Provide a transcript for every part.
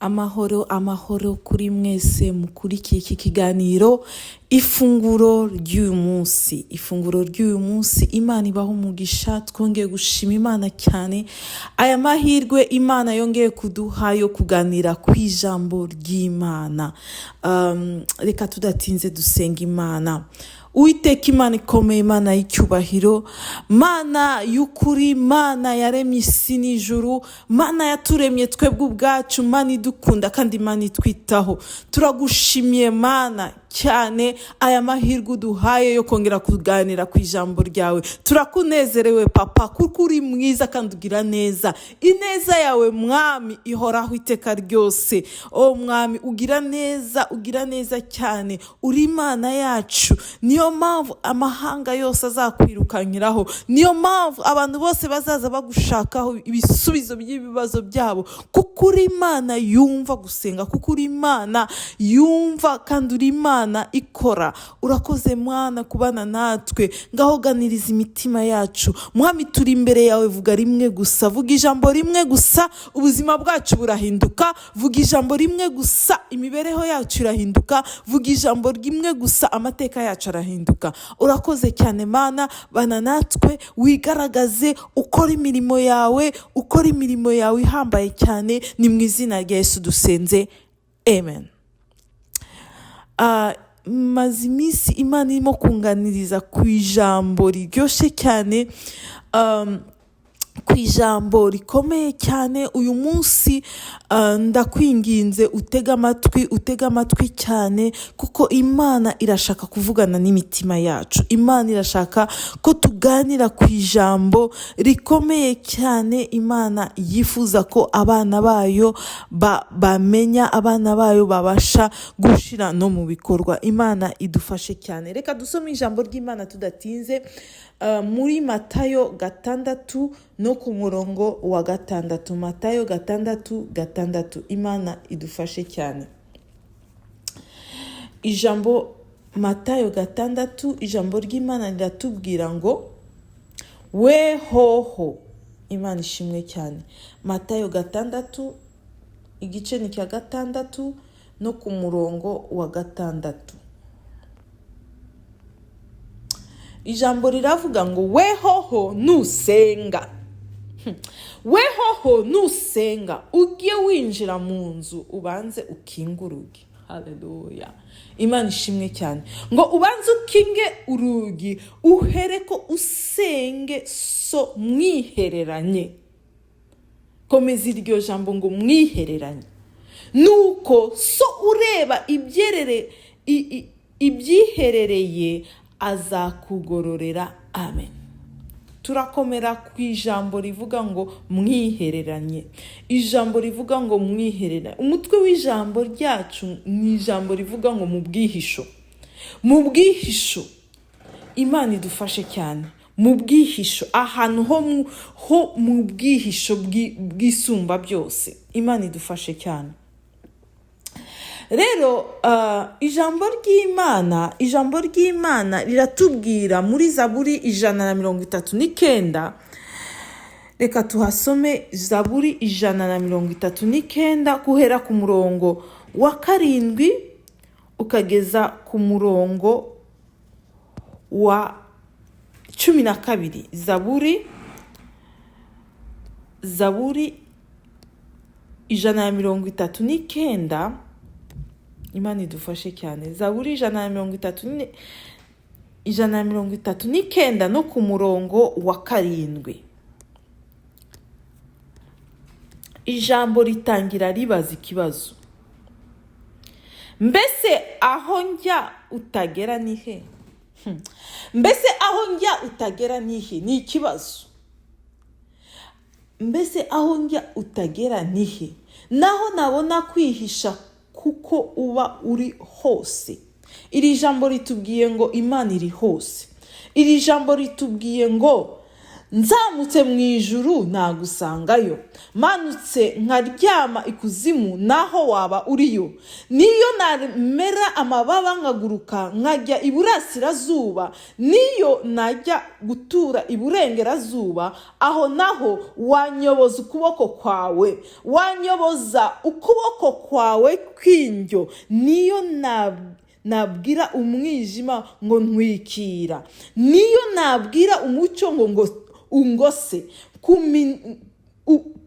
Amahoro, amahoro kuri mwese mukurikiye iki kiganiro Ifunguro ry'uyu munsi. Ifunguro ry'uyu munsi, Imana ibaha umugisha. Twongeye gushima Imana cyane aya mahirwe Imana yongeye kuduha yo kuganira ku ijambo ry'Imana. Reka tudatinze dusenga Imana. Uwiteka Imana ikomeye, Imana y'icyubahiro, Mana y'ukuri, Mana yaremye isi n'ijuru, Mana yaturemye twebwe ubwacu, Mana idukunda kandi Imana itwitaho, turagushimiye Mana cyane aya mahirwe uduhaye yo kongera kuganira ku ijambo ryawe. Turakunezerewe Papa, kuko uri mwiza kandi ugira neza. Ineza yawe Mwami ihoraho iteka ryose. O Mwami, ugira neza, ugira neza cyane, uri Imana yacu. Niyo mpamvu amahanga yose azakwirukankiraho, niyo mpamvu abantu bose bazaza bagushakaho ibisubizo by'ibibazo byabo, kuko uri Imana yumva gusenga, kuko uri Imana yumva kandi uri Imana ikora. Urakoze Mwana kubana natwe. Ngaho ganiriza imitima yacu Mwami, turi imbere yawe. Vuga rimwe gusa, vuga ijambo rimwe gusa, ubuzima bwacu burahinduka. Vuga ijambo rimwe gusa, imibereho yacu irahinduka. Vuga ijambo rimwe gusa, amateka yacu arahinduka. Urakoze cyane Mana, bana natwe, wigaragaze, ukora imirimo yawe, ukora imirimo yawe ihambaye cyane. Ni mu izina rya Yesu dusenze, amen. Maze iminsi Imana irimo kunganiriza ku ijambo riryoshye cyane, ku ijambo rikomeye cyane. Uyu munsi ndakwinginze utege amatwi, utege amatwi cyane, kuko Imana irashaka kuvugana n'imitima yacu. Imana irashaka ko tuganira ku ijambo rikomeye cyane. Imana yifuza ko abana bayo bamenya, abana bayo babasha gushyira no mu bikorwa. Imana idufashe cyane. Reka dusome ijambo ry'Imana tudatinze, muri Matayo 6 no ku murongo wa 6. Matayo 6:6. Imana idufashe cyane. Ijambo Matayo 6, ijambo ry'Imana riratubwira ngo wehoho. Imana ishimwe cyane. Matayo 6, igice ni cya 6 no ku murongo wa 6. Ijambo riravuga ngo wehoho nusenga, wehoho nusenga, ujye winjira mu nzu ubanze ukinge urugi. Haleluya, Imana ishimwe cyane. Ngo ubanze ukinge urugi, uhere ko usenge so mwihereranye. Komeza iryo jambo ngo mwihereranye. Nuko so ureba ibyiherereye azakugororera. Amen. Turakomera ku ijambo rivuga ngo mwihereranye. Ijambo rivuga ngo mwihereranye. Umutwe w'ijambo ryacu ni ijambo rivuga ngo mu bwihisho. Mu bwihisho, Imana idufashe cyane. Mu bwihisho, ahantu ho mu bwihisho bw'isumba byose. Imana idufashe cyane. Rero ijambo ry'Imana, ijambo ry'Imana riratubwira muri Zaburi 139. Reka tuhasome, Zaburi 139, guhera ku murongo wa 7 ukageza ku murongo wa 12. Zaburi 139, Imana idufashe cyane. Zaburi 139 no ku murongo wa 7. Ijambo ritangira ribaza ikibazo: mbese aho njya utagera ni he? Mbese aho njya utagera ni he? Ni ikibazo. Mbese aho njya utagera ni he? Naho nabona kwihisha, kuko uba uri hose. Iri jambo ritubwiye ngo Imana iri hose. Iri jambo ritubwiye ngo Nzamutse mu ijuru nagusangayo, manutse nkaryama ikuzimu naho waba uriyo. Niyo namera amababa nkaguruka nkajya iburasirazuba, niyo najya gutura iburengerazuba, aho naho wanyoboza ukuboko kwawe, wanyoboza ukuboko kwawe kw'indyo. Niyo nabwira umwijima ngo ntwikira, niyo nabwira umucyo ngo ungose,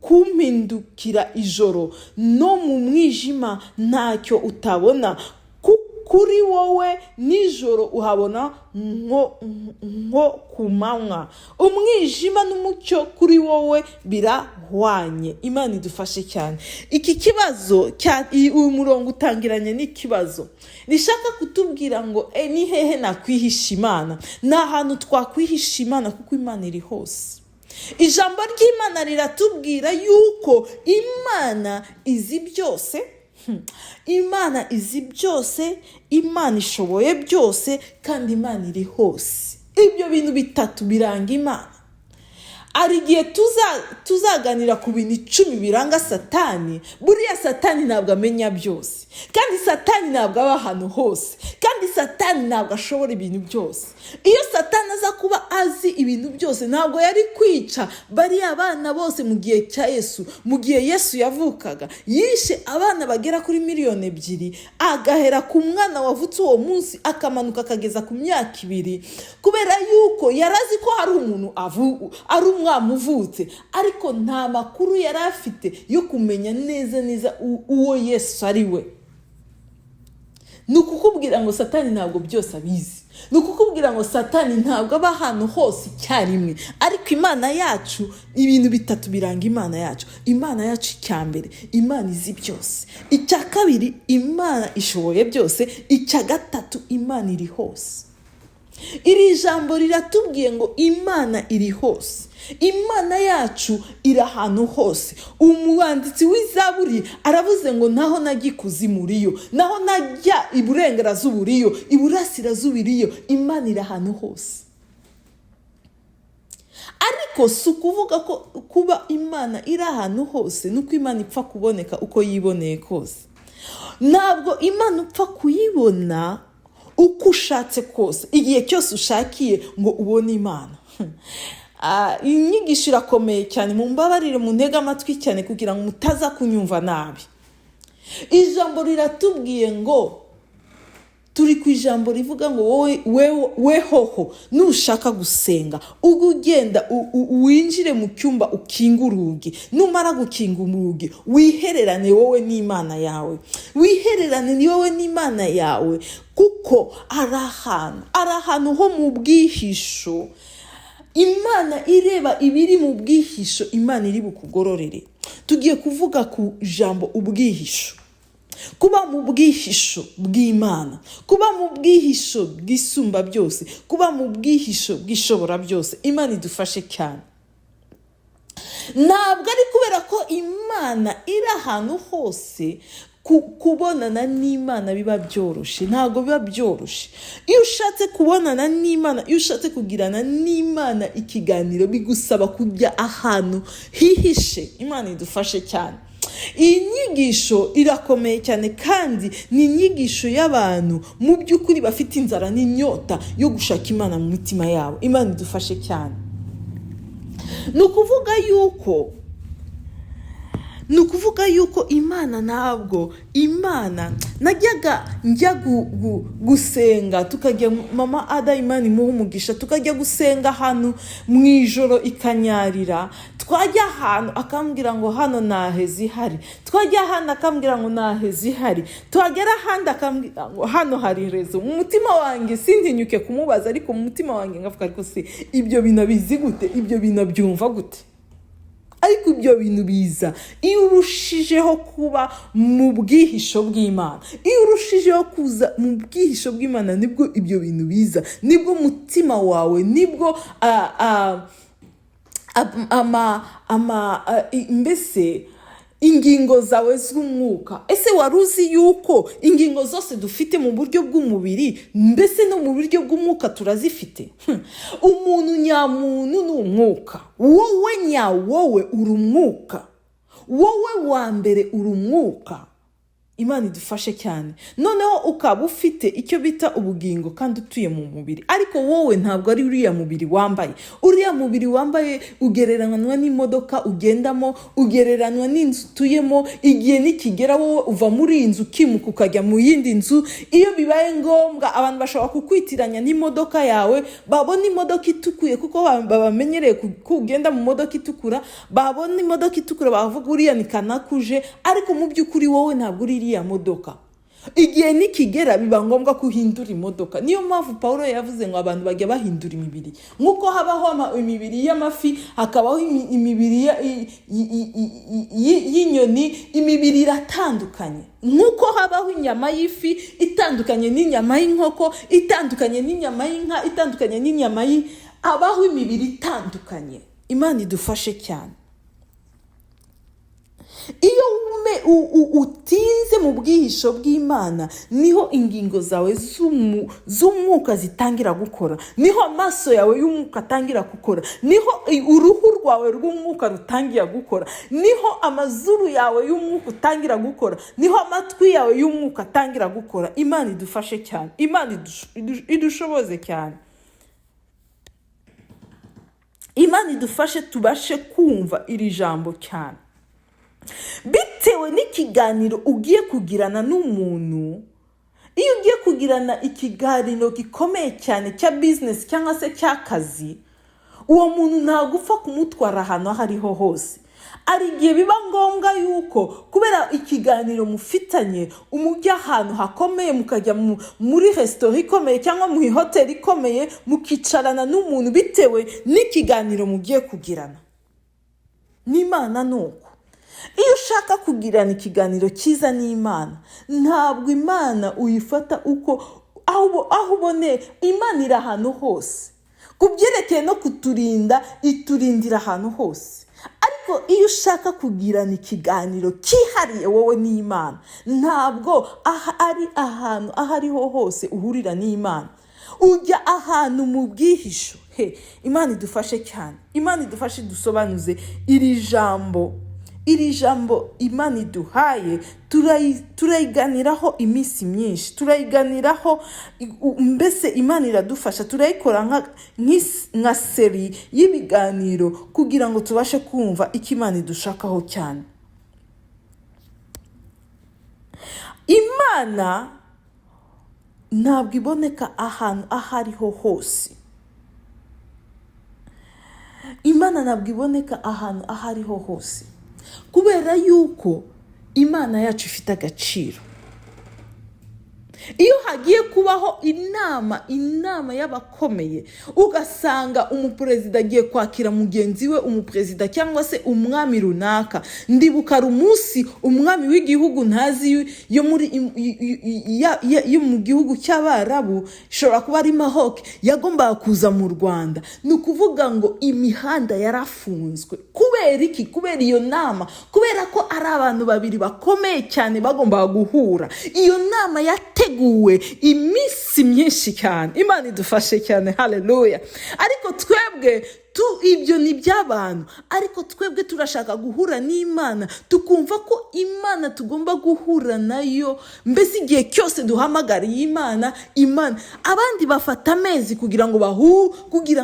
kumpindukira ijoro no mu mwijima ntacyo utabona. Kuri wowe nijoro uhabona nko ku manywa, umwijima n'umucyo kuri wowe birahwanye. Imana idufashe cyane. Iki kibazo, uyu murongo utangiranye n'ikibazo rishaka kutubwira ngo ni hehe nakwihisha Imana? Ni ahantu twakwihisha Imana, kuko Imana iri hose. Ijambo ry'Imana riratubwira yuko Imana izi byose. Imana izi byose, Imana ishoboye byose, kandi Imana iri hose. Ibyo bintu bitatu biranga Imana. Hari igihe tuzaganira ku bintu 10 biranga Satani. Buriya Satani ntabwo amenya byose, kandi Satani ntabwo aba ahantu hose, kandi Satani ntabwo ashobora ibintu byose. Iyo Satani aza kuba azi ibintu byose, ntabwo yari kwica bariya bana bose mu gihe cya Yesu. Mu gihe Yesu yavukaga, yishe abana bagera kuri 2 miliyoni, agahera ku mwana wavutse uwo munsi, akamanuka akageza ku myaka 2, kubera yuko yari azi ko hari umuntu ari umwana uvutse, ariko nta makuru yari afite yo kumenya neza neza uwo Yesu ari we. Ni ukukubwira ngo Satani ntabwo byose abizi, ni ukukubwira ngo Satani ntabwo aba ahantu hose icyarimwe. Ariko Imana yacu, ibintu bitatu biranga Imana yacu. Imana yacu, icya mbere, Imana izi byose. Icya kabiri, Imana ishoboye byose. Icya gatatu, Imana iri hose. Iri jambo riratubwiye ngo Imana iri hose, Imana yacu iri ahantu hose. Umwanditsi w'Izaburi aravuze ngo naho najya ikuzimu uriyo, naho najya iburengerazuba uriyo, iburasirazuba iriyo. Imana iri ahantu hose. Ariko si ukuvuga ko kuba Imana iri ahantu hose nuko Imana ipfa kuboneka uko yiboneye kose. Ntabwo Imana upfa kuyibona uko ushatse kose, igihe cyose ushakiye ngo ubone Imana. Iyi nyigisho irakomeye cyane, mumbabarire muntege amatwi cyane kugira ngo mutaza kunyumva nabi. Ijambo riratubwiye ngo, turi ku ijambo rivuga ngo wowe wehoho nushaka gusenga, ujye ugenda winjire mu cyumba, ukinge urugi. Numara gukinga urugi, wihererane wowe n'Imana yawe, wihererane ni wowe n'Imana yawe, kuko ari ahantu ho mu bwihisho. Imana ireba ibiri mu bwihisho, Imana iri bukugororere. Tugiye kuvuga ku ijambo ubwihisho, kuba mu bwihisho bw'Imana, kuba mu bwihisho bw'Isumba byose, kuba mu bwihisho bw'Ishobora byose. Imana idufashe cyane. Ntabwo ari kubera ko Imana iri ahantu hose kubonana n'Imana biba byoroshye. Ntabwo biba byoroshye. Iyo ushatse kubonana n'Imana, iyo ushatse kugirana n'Imana ikiganiro, bigusaba kujya ahantu hihishe. Imana idufashe cyane. Iyi nyigisho irakomeye cyane, kandi ni inyigisho y'abantu mu by'ukuri bafite inzara n'inyota yo gushaka Imana mu mitima yabo. Imana idufashe cyane. Ni ukuvuga yuko Imana, ntabwo Imana, najyaga njya gusenga, tukajya, Mama Ada, Imana imuha umugisha, tukajya gusenga ahantu mu ijoro ikanyarira. Twajya ahantu akambwira ngo hano nta ihari, twajya ahandi akambwira ngo nta ihari, twagera ahandi akambwira ngo hano hari réseau. Mu mutima wanjye sintinyuke kumubaza, ariko mu mutima wanjye ngavuga: "Ariko se ibyo bintu abizi gute? Ibyo bintu abyumva gute?" Ariko ibyo bintu biza iyo urushijeho kuba mu bwihisho bw'Imana. Iyo urushijeho kuza mu bwihisho bw'Imana, nibwo ibyo bintu biza, nibwo umutima wawe, nibwo ama mbese Ingingo zawe z'umwuka. Ese wari uzi yuko ingingo zose dufite mu buryo bw'umubiri, mbese no mu buryo bw'umwuka turazifite? Umuntu nyamuntu ni umwuka. Wowe nyawowe uri umwuka. Wowe wa mbere uri umwuka. Imana idufashe cyane. Noneho ukaba ufite icyo bita ubugingo kandi utuye mu mubiri, ariko wowe ntabwo ari uriya mubiri wambaye. Uriya mubiri wambaye ugereranywa n'imodoka ugendamo, ugereranywa n'inzu utuyemo. Igihe nikigera wowe uva muri iyi nzu ukimuka ukajya mu yindi nzu. Iyo bibaye ngombwa, abantu bashobora kukwitiranya n'imodoka yawe. Babona imodoka itukuye, kuko babamenyereye ko ugenda mu modoka itukura. Babona imodoka itukura bavuga: "Uriya ni kanakuje." Ariko mu by'ukuri wowe ntabwo uri iriya modoka. Igihe nikigera biba ngombwa ko uhindura imodoka. Niyo mpamvu Paul yavuze ngo abantu bajya bahindura imibiri. Nk'uko habaho imibiri y'amafi, hakabaho imibiri y'inyoni, imibiri iratandukanye. Nk'uko habaho inyama y'ifi itandukanye n'inyama y'inkoko, itandukanye n'inyama y'inka, itandukanye n'inyama, habaho imibiri itandukanye. Imana idufashe cyane. Iyo utinze mu bwihisho bw'Imana, niho ingingo zawe z'umwuka zitangira gukora, niho amaso yawe y'umwuka atangira gukora, niho uruhu rwawe rw'umwuka rutangira gukora, niho amazuru yawe y'umwuka utangira gukora, niho amatwi yawe y'umwuka atangira gukora. Imana idufashe cyane. Imana idushoboze cyane. Imana idufashe tubashe kumva iri jambo cyane. Bitewe n'ikiganiro ugiye kugirana n'umuntu, iyo ugiye kugirana ikiganiro gikomeye cyane cya bizinesi cyangwa se cy'akazi, uwo muntu ntabwo upfa kumutwara ahantu aho ariho hose. Hari igihe biba ngombwa yuko kubera ikiganiro mufitanye umujya ahantu hakomeye, mukajya muri resitora ikomeye cyangwa mu ihoteli ikomeye, mukicarana n'umuntu bitewe n'ikiganiro mugiye kugirana. N'Imana ni uko. Iyo ushaka kugirana ikiganiro cyiza n'Imana, ntabwo Imana uyifata uko aho uboneye. Imana iri ahantu hose. Ku byerekeye no kuturinda, iturindira ahantu hose. Ariko iyo ushaka kugirana ikiganiro cyihariye wowe n'Imana, ntabwo aha ari ahantu aho ariho hose uhurira n'Imana. Ujya ahantu mu bwihisho. He, Imana idufashe cyane. Imana idufashe dusobanuze iri jambo. Iri jambo Imana iduhaye turayiganiraho iminsi myinshi, turayiganiraho. Mbese Imana iradufasha, turayikora nka série y'ibiganiro kugira ngo tubashe kumva icyo Imana idushakaho cyane. Imana ntabwo iboneka ahantu aho ariho hose. Imana ntabwo iboneka ahantu aho ariho hose, kubera yuko Imana yacu ifite agaciro. Iyo hagiye kubaho inama y'abakomeye, ugasanga umuperezida agiye kwakira mugenzi we umuperezida cyangwa se umwami runaka. Ndibuka hari umunsi umwami w'igihugu ntazi yo muri yo mu gihugu cy'Abarabu, ishobora kuba ari Maroc, yagombaga kuza mu Rwanda. Ni ukuvuga ngo imihanda yarafunzwe. Kubera iki? Kubera iyo nama, kubera ko ari abantu babiri bakomeye cyane bagombaga guhura. Iyo nama yateguwe iminsi myinshi cyane. Imana idufashe cyane. Haleluya. Ariko twebwe ibyo ni iby'abantu, ariko twebwe turashaka guhura n'Imana, tukumva ko Imana tugomba guhura nayo mbese igihe cyose duhamagariye Imana. Imana, abandi bafata amezi kugira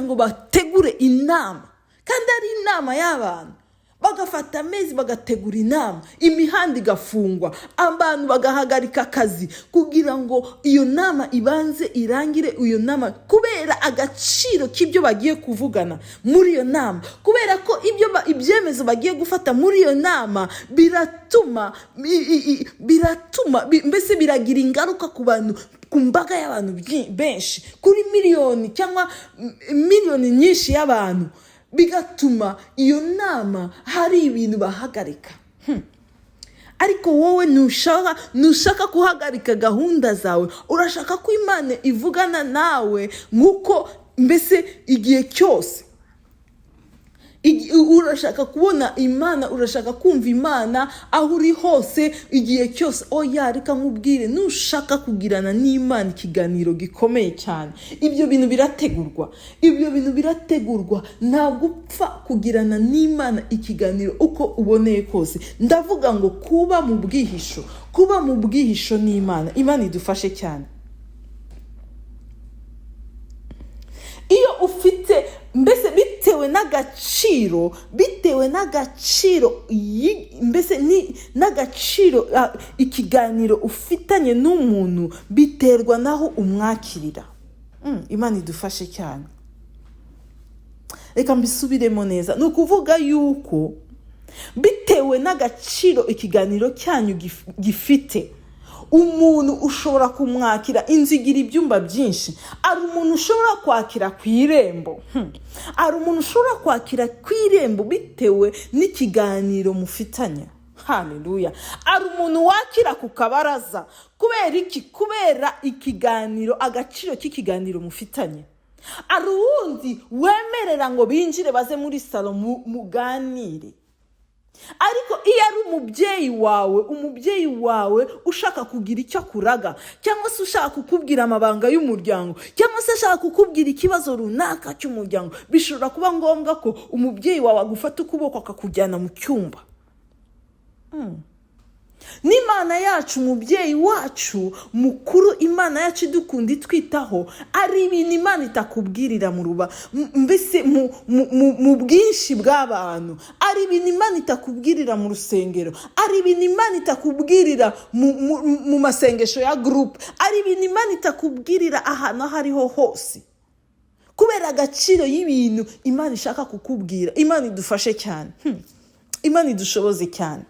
ngo bategure inama, kandi ari inama y'abantu. Bagafata amezi bagategura inama, imihanda igafungwa, abantu bagahagarika akazi kugira ngo iyo nama ibanze irangire. Iyo nama, kubera agaciro k'ibyo bagiye kuvugana muri iyo nama, kubera ko ibyemezo bagiye gufata muri iyo nama biratuma mbese biragira ingaruka ku bantu, ku mbaga y'abantu benshi, kuri miliyoni cyangwa miliyoni nyinshi y'abantu, bigatuma iyo nama hari ibintu bahagarika. Ariko wowe ntushaka guhagarika gahunda zawe. Urashaka ko Imana ivugana nawe nk'uko mbese igihe cyose. Urashaka kubona Imana, urashaka kumva Imana aho uri hose igihe cyose. Oya, reka nkubwire, nushaka kugirana n'Imana ikiganiro gikomeye cyane, ibyo bintu birategurwa, ibyo bintu birategurwa. Ntabwo upfa kugirana n'Imana ikiganiro uko uboneye kose. Ndavuga ngo kuba mu bwihisho, kuba mu bwihisho n'Imana. Imana idufashe cyane. Iyo ufite mbese bitewe n'agaciro, bitewe n'agaciro mbese ni n'agaciro, ikiganiro ufitanye n'umuntu biterwa n'aho umwakirira. Imana idufashe cyane. Reka mbisubiremo neza. Ni ukuvuga yuko bitewe n'agaciro ikiganiro cyanyu gifite, umuntu ushobora kumwakira. Inzu igira ibyumba byinshi. Hari umuntu ushobora kwakira ku irembo. Hari umuntu ushobora kwakira ku irembo bitewe n'ikiganiro mufitanye. Haleluya. Hari umuntu wakira ku kabaraza. Kubera iki? Kubera ikiganiro, agaciro k'ikiganiro mufitanye. Hari uwundi wemerera ngo binjire baze muri salo muganire. Ariko iyo ari umubyeyi wawe, umubyeyi wawe ushaka kugira icyo akuraga, cyangwa se ushaka kukubwira amabanga y'umuryango, cyangwa se ashaka kukubwira ikibazo runaka cy'umuryango, bishobora kuba ngombwa ko umubyeyi wawe agufata ukuboko akakujyana mu cyumba. N'Imana yacu, umubyeyi wacu mukuru, Imana yacu idukunda itwitaho, ari ibintu Imana itakubwirira mu ruba, mbese mu bwinshi bw'abantu, ari ibintu Imana itakubwirira mu rusengero, ari ibintu Imana itakubwirira mu masengesho ya groupe, ari ibintu Imana itakubwirira ahantu aho ariho hose, kubera agaciro y'ibintu Imana ishaka kukubwira. Imana idufashe cyane. Imana idushoboze cyane.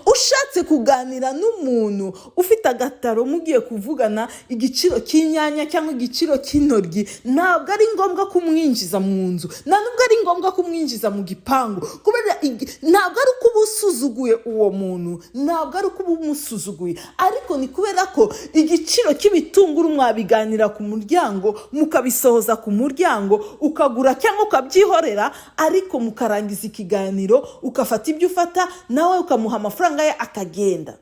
Ushatse kuganira n'umuntu ufite agataro, mugiye kuvugana igiciro cy'inyanya cyangwa igiciro cy'intoryi, ntabwo ari ngombwa kumwinjiza mu nzu, nta nubwo ari ngombwa kumwinjiza mu gipangu, kubera ntabwo ari uko uba usuzuguye uwo muntu, ntabwo ari uko uba umusuzuguye, ariko ni kubera ko igiciro cy'ibitunguru mwabiganira ku muryango, mukabisohoza ku muryango, ukagura cyangwa ukabyihorera, ariko mukarangiza ikiganiro, ugafata ibyo ufata, nawe ukamuha amafaranga ye akagenda,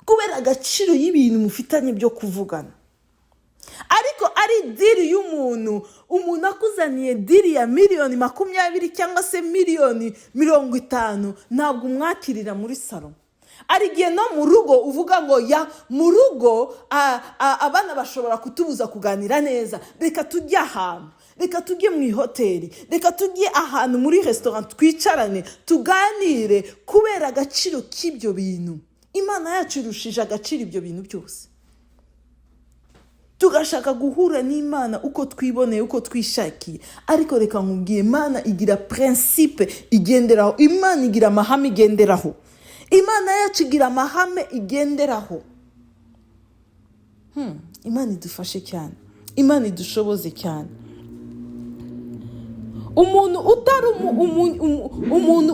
kubera agaciro y'ibintu mufitanye byo kuvugana. Ariko ari deal y'umuntu, umuntu akuzaniye deal ya 20 miliyoni cyangwa se 50 miliyoni, ntabwo umwakirira muri salo. Hari igihe no mu rugo uvuga ngo ya mu rugo abana bashobora kutubuza kuganira neza, reka tujye ahantu, reka tujye mu ihoteli, reka tujye ahantu muri resitora twicarane tuganire, kubera agaciro k'ibyo bintu. Imana yacu irushije agaciro ibyo bintu byose. Tugashaka guhura n'Imana uko twiboneye, uko twishakiye. Ariko reka nkubwiye, Imana igira principe igenderaho, Imana igira amahame igenderaho, Imana yacu igira amahame igenderaho. Imana idufashe cyane, Imana idushoboze cyane. Umuntu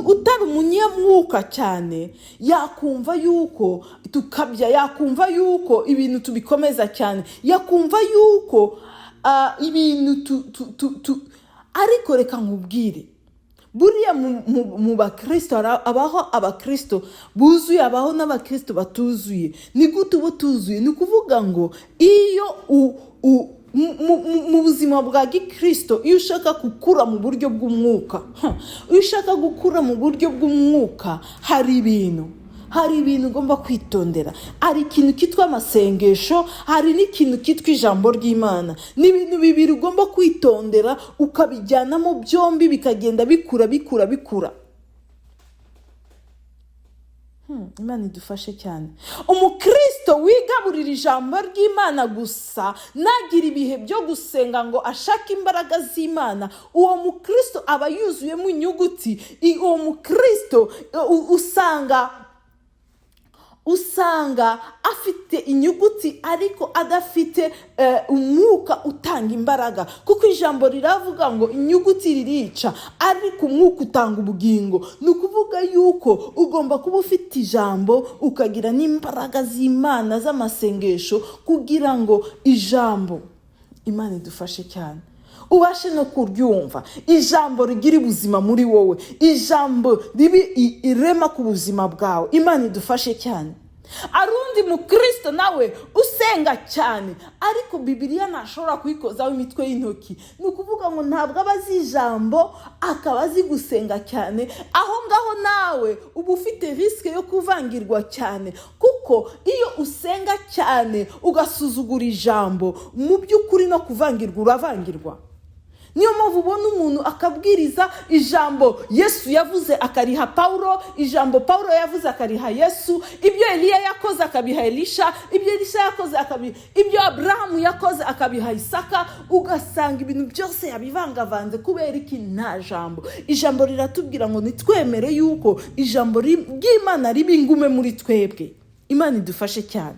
utari umunyamwuka cyane yakumva yuko tukabya, yakumva yuko ibintu tubikomeza cyane, yakumva yuko ibintu tu, tu, tu, tu. Ariko reka nkubwire, buriya mu bakristo abaho abakristo buzuye, abaho n'abakristo batuzuye. Ni gute uba utuzuye? Ni ukuvuga ngo iyo mu buzima bwa gikristo, iyo ushaka gukura mu buryo bw'umwuka, iyo ushaka gukura mu buryo bw'umwuka, hari ibintu ugomba kwitondera. Hari ikintu cyitwa amasengesho, hari n'ikintu cyitwa ijambo ry'Imana. Ni ibintu bibiri ugomba kwitondera, ukabijyanamo byombi, bikagenda bikura, bikura, bikura. Imana idufashe cyane. Umukristo wigaburira ijambo ry'Imana gusa, ntagire ibihe byo gusenga ngo ashake imbaraga z'Imana, uwo mukristo aba yuzuyemo inyuguti. Uwo mukristo usanga afite inyuguti ariko adafite umwuka utanga imbaraga, kuko ijambo riravuga ngo inyuguti ririca ariko umwuka utanga ubugingo. Ni ukuvuga yuko ugomba kuba ufite ijambo ukagira n'imbaraga z'Imana z'amasengesho kugira ngo ijambo. Imana idufashe cyane. Ubashe no kuryumva, ijambo rigira ubuzima muri wowe, ijambo ribi irema ku buzima bwawe. Imana idufashe cyane. Ari undi mukristo nawe usenga cyane, ariko Bibiliya ntashobora kuyikozaho imitwe y'intoki. Ni ukuvuga ngo ntabwo aba azi ijambo, akaba azi gusenga cyane. Aho ngaho nawe uba ufite risque yo kuvangirwa cyane, kuko iyo usenga cyane ugasuzugura ijambo, mu by'ukuri no kuvangirwa uravangirwa. Niyo mpamvu ubona umuntu akabwiriza ijambo Yesu yavuze akariha Pawulo, ijambo Pawulo yavuze akariha Yesu, ibyo Eliya yakoze akabiha Elisha, ibyo Elisha yakoze akabiha, ibyo Aburahamu yakoze akabiha Isaka. Ugasanga ibintu byose yabivangavanze. Kubera iki? Nta jambo. Ijambo riratubwira ngo nitwemere yuko ijambo ry'Imana riba ingume muri twebwe. Imana idufashe cyane.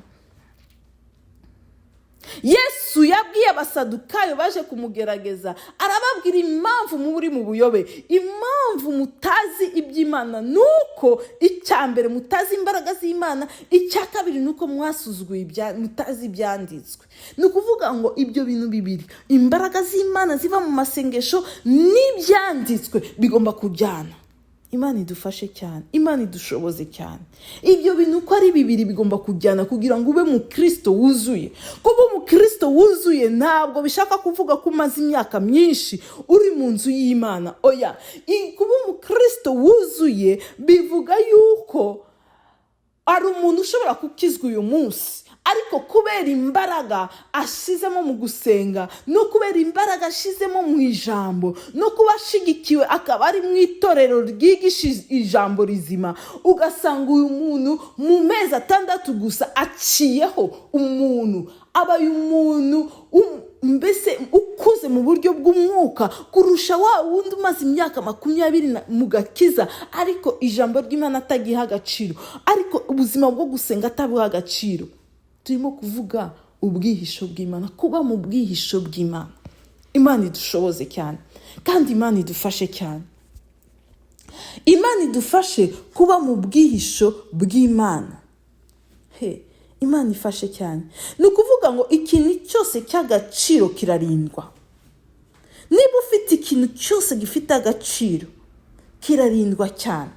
Yesu yabwiye Abasadukayo baje kumugerageza, arababwira: "Impamvu muri mu buyobe, impamvu mutazi iby'Imana, ni uko icya mbere mutazi imbaraga z'Imana, icya kabiri ni uko mwasuzuguye, mutazi ibyanditswe." Ni ukuvuga ngo ibyo bintu bibiri, imbaraga z'Imana ziva mu masengesho n'ibyanditswe, bigomba kujyana. Imana idufashe cyane, Imana idushoboze cyane. Ibyo bintu uko ari bibiri bigomba kujyana kugira ngo ube mukristo wuzuye. Kuba umukristo wuzuye ntabwo bishaka kuvuga ko umaze imyaka myinshi uri mu nzu y'Imana, oya. Kuba umukristo wuzuye bivuga yuko hari umuntu ushobora gukizwa uyu munsi, ariko kubera imbaraga ashizemo mu gusenga, no kubera imbaraga ashizemo mu ijambo, no kuba ashigikiwe akaba ari mu itorero ryigisha ijambo rizima, ugasanga uyu muntu mu mezi 6 gusa aciyeho umuntu, abaye umuntu mbese ukuze mu buryo bw'umwuka kurusha wa wundi umaze imyaka 20 mu gakiza, ariko ijambo ry'Imana atagiha agaciro, ariko ubuzima bwo gusenga atabuha agaciro. Turimo kuvuga ubwihisho bw'Imana, kuba mu bwihisho bw'Imana. Imana idushoboze cyane kandi Imana idufashe cyane. Imana idufashe kuba mu bwihisho bw'Imana. He, Imana ifashe cyane. Ni ukuvuga ngo ikintu cyose cy'agaciro kirarindwa. Niba ufite ikintu cyose gifite agaciro, kirarindwa cyane.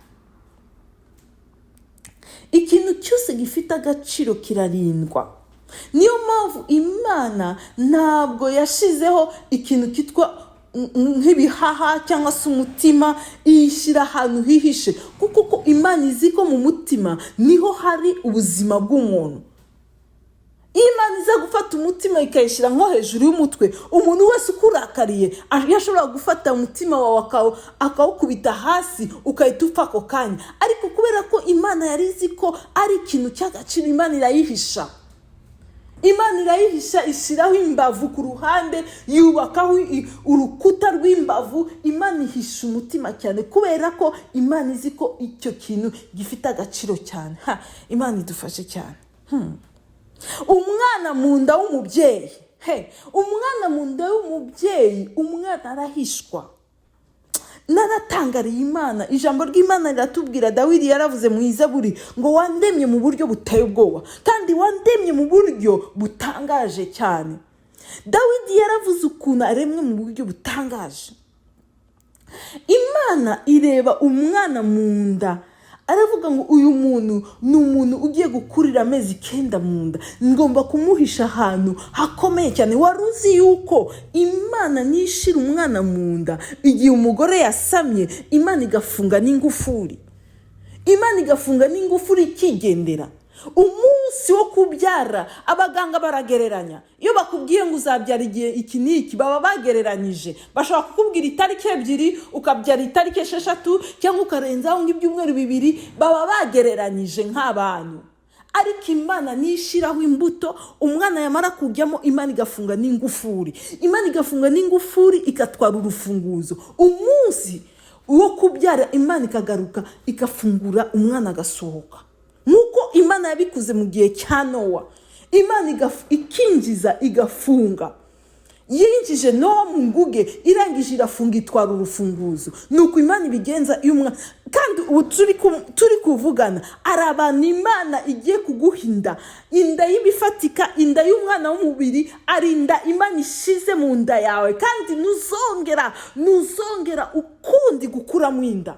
Ikintu cyose gifite agaciro kirarindwa. Niyo mpamvu Imana ntabwo yashizeho ikintu cyitwa nk'ibihaha cyangwa se umutima, iyishyira ahantu hihishe, kuko ko Imana izi ko mu mutima niho hari ubuzima bw'umuntu. Iyo Imana iza gufata umutima ikayishyira nko hejuru y'umutwe, umuntu wese ukurakariye yashobora gufata umutima wawe akawukubita hasi, ugahita upfa ako kanya. Ariko kubera ko Imana yari izi ko ari ikintu cy'agaciro, Imana irayihisha. Imana irayihisha, ishyiraho imbavu ku ruhande, yubakaho urukuta rw'imbavu. Imana ihisha umutima cyane kubera ko Imana izi ko icyo kintu gifite agaciro cyane. Ha, Imana idufashe cyane. Umwana mu nda w'umubyeyi, he, umwana mu nda w'umubyeyi, umwana arahishwa. Naratangariye Imana. Ijambo ry'Imana riratubwira, Dawidi yaravuze mu Izaburi ngo: "Wandemye mu buryo buteye ubwoba, kandi wandemye mu buryo butangaje cyane." Dawidi yaravuze ukuntu aremwe mu buryo butangaje. Imana ireba umwana mu nda, aravuga ngo: "Uyu muntu ni umuntu ugiye gukurira amezi 9 mu nda, ngomba kumuhisha ahantu hakomeye cyane." Wari uzi yuko Imana nishira umwana mu nda, igihe umugore yasamye, Imana igafunga n'ingufuri? Imana igafunga n'ingufuri ikigendera. Umunsi wo kubyara abaganga baragereranya. Iyo bakubwiye ngo uzabyara igihe iki n'iki, baba bagereranyije. Bashobora kukubwira itariki 2, ukabyara itariki 6, cyangwa ukarenzaho nk'ibyumweru 2. Baba bagereranyije nk'abantu. Ariko Imana nishiraho imbuto, umwana yamara kujyamo, Imana igafunga n'ingufuri. Imana igafunga n'ingufuri, igatwara urufunguzo. Umunsi wo kubyara Imana ikagaruka, igafungura, umwana agasohoka, nk'uko Imana yabikoze mu gihe cya Nowa. Imana ikinjiza, igafunga. Yinjije Nowa mu nguge, irangije irafunga, itwara urufunguzo. Ni uko Imana ibigenza iyo umwana. Kandi ubu turi kuvugana, ari abantu Imana igiye kuguha inda, inda y'ibifatika, inda y'umwana w'umubiri, ari inda Imana ishize mu nda yawe, kandi ntuzongera ukundi gukuramo inda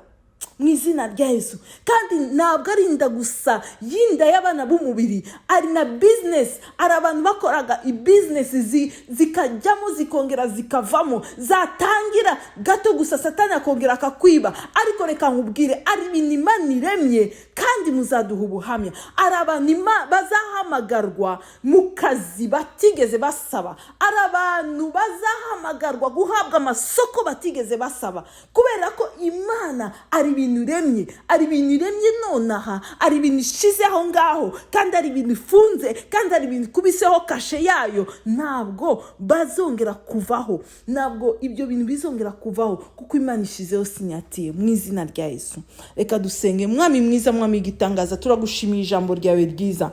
mu izina rya Yesu. Kandi ntabwo ari inda gusa y'inda y'abana b'umubiri, ari na bizinesi. Hari abantu bakoraga ibizinesi zikajyamo, zikongera zikavamo, zatangira gato gusa Satani akongera akakwiba. Ariko reka nkubwire, ari ibintu Imana iremye, kandi muzaduha ubuhamya. Hari abantu bazahamagarwa mu kazi batigeze basaba, hari abantu bazahamagarwa guhabwa amasoko batigeze basaba, kubera ko Imana ari ibintu iremye, ari ibintu iremye nonaha, ari ibintu ishize aho ngaho, kandi ari ibintu ifunze, kandi ari ibintu ikubiseho kashe yayo. Ntabwo bazongera kuvaho, ntabwo ibyo bintu bizongera kuvaho, kuko Imana ishizeho signature mu izina rya Yesu. Reka dusenge. Mwami mwiza, Mwami igitangaza, turagushimiye ijambo ryawe ryiza.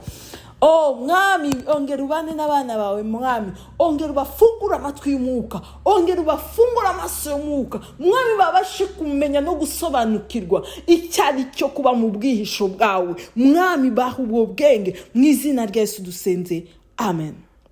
Oh Mwami, ongera ubane n'abana bawe. Mwami, ongera ubafungure amatwi y'umwuka, ongera ubafungure amaso y'umwuka. Mwami, babashe kumenya no gusobanukirwa icyo ari cyo kuba mu bwihisho bwawe. Mwami, baha ubwo bwenge mu izina rya Yesu dusenze, amen.